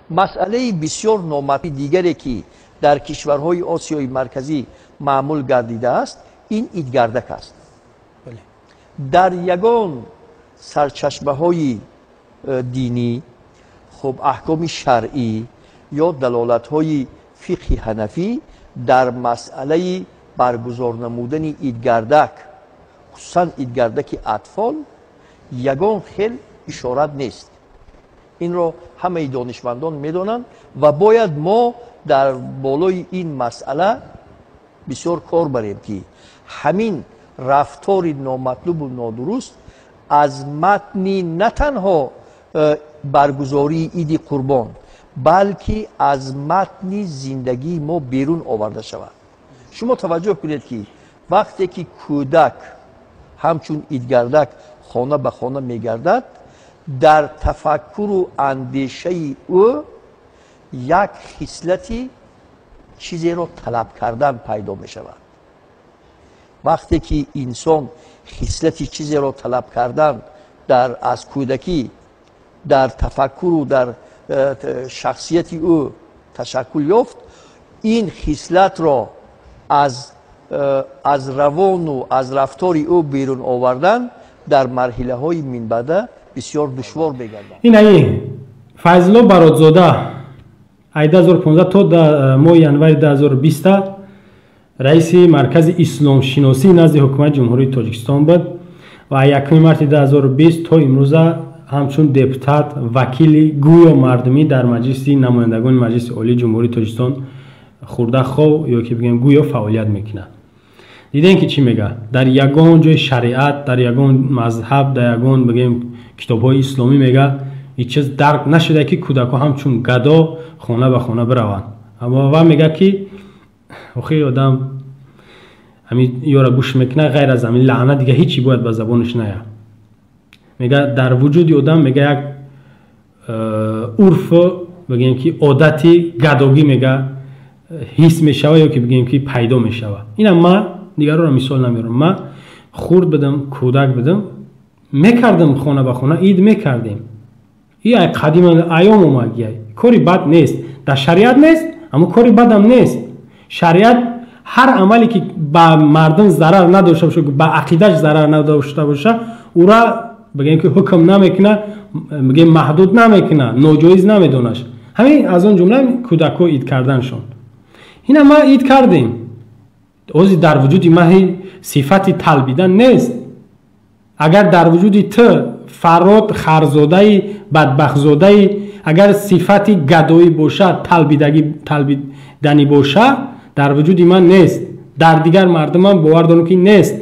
Масъалаи бисёр номатлуби дигаре, ки дар кишварҳои Осиёи Марказӣ маъмул гардидааст, ин идгардак аст. Дар ягон сарчашмаҳои динӣ, хуб, аҳкоми шаръӣ ё далолатҳои фиқҳи ҳанафӣ дар масъалаи баргузор намудани идгардак, хусусан идгардаки атфол, ягон хел ишорат нест. Инро ҳамаи донишмандон медонанд ва бояд мо дар болои ин масъала бисёр кор барем, ки ҳамин рафтори номатлубу нодуруст аз матни на танҳо баргузории Иди Қурбон, балки аз матни зиндагии мо берун оварда шавад. Шумо таваҷҷӯҳ кунед, ки вақте ки кӯдак ҳамчун идгардак хона ба хона мегардад, дар тафаккуру андешаи ӯ як хислати чизеро талаб кардан пайдо мешавад. Вақте ки инсон хислати чизеро талаб кардан дар аз кӯдакӣ дар тафаккуру дар шахсияти ӯ ташаккул ёфт, ин хислатро аз равону аз рафтори ӯ берун овардан дар марҳилаҳои минбаъда бисёр душвор мегардад. Инаи Файзулло Баротзода ай 2015 то моҳи январи 2020 раиси Маркази исломшиносӣ назди Ҳукумати Ҷумҳурии Тоҷикистон буд ва 1 марти 2020 то имрӯза ҳамчун депутат, вакили гӯё мардумӣ дар Маҷлиси намояндагони Маҷлиси Олии Ҷумҳурии Тоҷикистон хурдахов ё ки бигӯем гӯё фаъолият мекунад. Дидем, ки чӣ мега: дар ягон ҷои шариат, дар ягон мазҳаб, дар ягон, бигӯем, китобҳои исломӣ, мега, ҳеҷ чиз дарк нашуда, ки кӯдакҳо ҳамчун гадо хона ба хона бираванд. Ва мега, ки охири одам ҳамин ёра гӯш мекунад, ғайр аз ҳамин лаъна дига ҳечи бояд ба забонаш ная. Мега, дар вуҷуди одам, мега, як урфу, бигӯем, ки одати гадогӣ, мега, ҳис мешава ё ки бигӯем, ки пайдо мешава. Инам ма дигарро мисол намеорам. Ма хурд будам, кӯдак будам, мекардам, хона ба хона ид мекардем. И ай қадим айём омадгиай. Кори бад нест, дар шариат нест, аммо кори бадам нест. Шариат ҳар амале ки ба мардум зарар надошта боша, ба ақидаш зарар надошта боша, ура, бигӯем, ки ҳукм намекуна, бигӯем, маҳдуд намекуна, ноҷоиз намедонаш. Ҳамин аз он ҷумла кӯдакҳо ид карданшон. Ина ма ид кардем. Ози дар вуҷуди ма сифати талбидан нест. Агар дар вуҷуди ту, Фарод Харзодаи бадбахтзодаи, агар сифати гадоӣ бошад, талбиданӣ боша, дар вуҷуди ман нест, дар дигар мардумам бовар дорам, ки нест.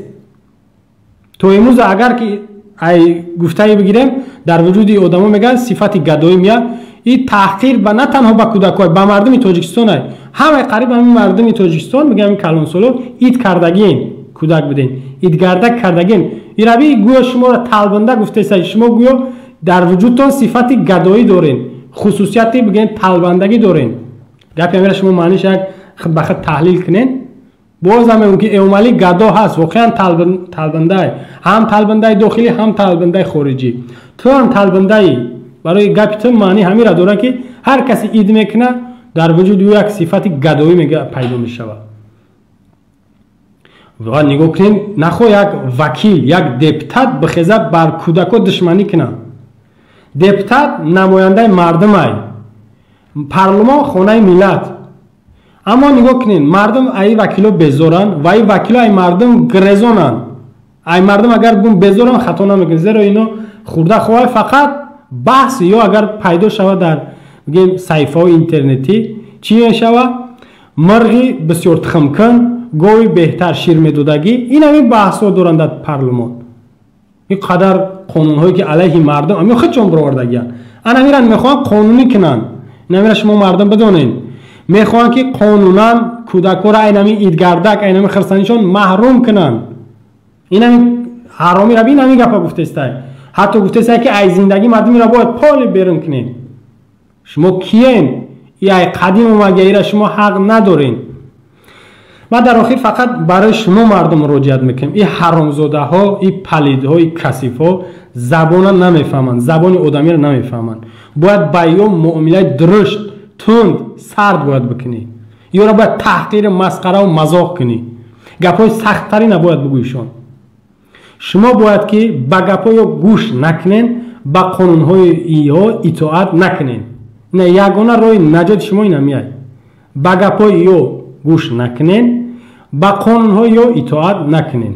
То имрӯз агар ки ай гуфтае бигирем, дар вуҷуди одамо, мегӯянд, сифати гадоӣ меяд. И таҳқир ба на танҳо ба кӯдакҳо, ба мардуми Тоҷикистон, ай ҳамаи қариб ҳамин мардуми Тоҷикистон, мегӯям, ҳамин калонсоло ид кардагием, кӯдак будем, идгардак кардагием. Ираби гӯё шуморо талбанда гуфтеса, шумо гӯё дар вуҷудтон сифати гадоӣ дорем, хусусияти, бигӯем, талбандагӣ дорем. Гапи ҳамира шумо маъниш як ба худ таҳлил кунед. Боз ҳам мегӯм, ки Эмомалӣ гадо ҳаст, воқеан талбандай, ҳам талбандаи дохилӣ, ҳам талбандаи хориҷӣ. Ту ҳам талбандаӣ. Барои гапи ту маъни ҳамира дорад, ки ҳар касе ид мекунад, дар вуҷуди ӯ як сифати гадоӣ, мега, пайдо мешавад. Ва нигоҳ кунем, нахоҳ як вакил, як депутат бихеза бар кӯдако душманӣ кунад. Депутат намояндаи мардумай, парлумон хонаи миллат. Аммо нигоҳ кунед, мардум аи вакило безоранд ва ай вакило ай мардум грезонанд. Ай мардум агар гум безоранд, хато намекунед, зеро ино хурда хоҳай фақат баҳс ё агар пайдо шавад дар, бигем, саҳифаҳои интернетӣ, чӣ мешавад? Мирғи бисёр тухмкун, гови беҳтар шир медодагӣ, ин ҳамин баҳсҳо доранд дар парлумон. Ин қадар қонунҳое, ки алайҳи мардум ами худшон баровардагиянд, ана ҳамира мехоҳанд қонунӣ кунанд. Ин ҳамира шумо мардум бидонед, мехоҳанд, ки қонунан кӯдакҳоро айнами идгардак, айнами хирсанишон маҳрум кунанд. Инами ҳаромира ин ҳамин гапа гуфтестай. Ҳатто гуфтестай, ки ай зиндагӣ мардумиро бояд поли берун кунем. Шумо киен? И ай қадим омага, ира шумо ҳақ надорен. Ма дар охир фақат барои шумо мардум муроҷиат мекунем. И ҳаромзодаҳо, и палидҳо, и касифҳо забона намефаҳманд, забони одамиро намефаҳманд. Бояд ба ё муомилаи дурушт, тунд, сард бояд бикунӣ. Ёро бояд таҳқири, масхараву мазоқ кунӣ, гапҳои сахттарина бояд бигӯишон. Шумо бояд ки ба гапҳои ё гӯш накунен, ба қонунҳои иҳо итоат накунен. Ина ягона роҳи наҷоти шумо инамияй: ба гапҳои ё гӯш накунен, ба қонунҳои ё итоат накунен.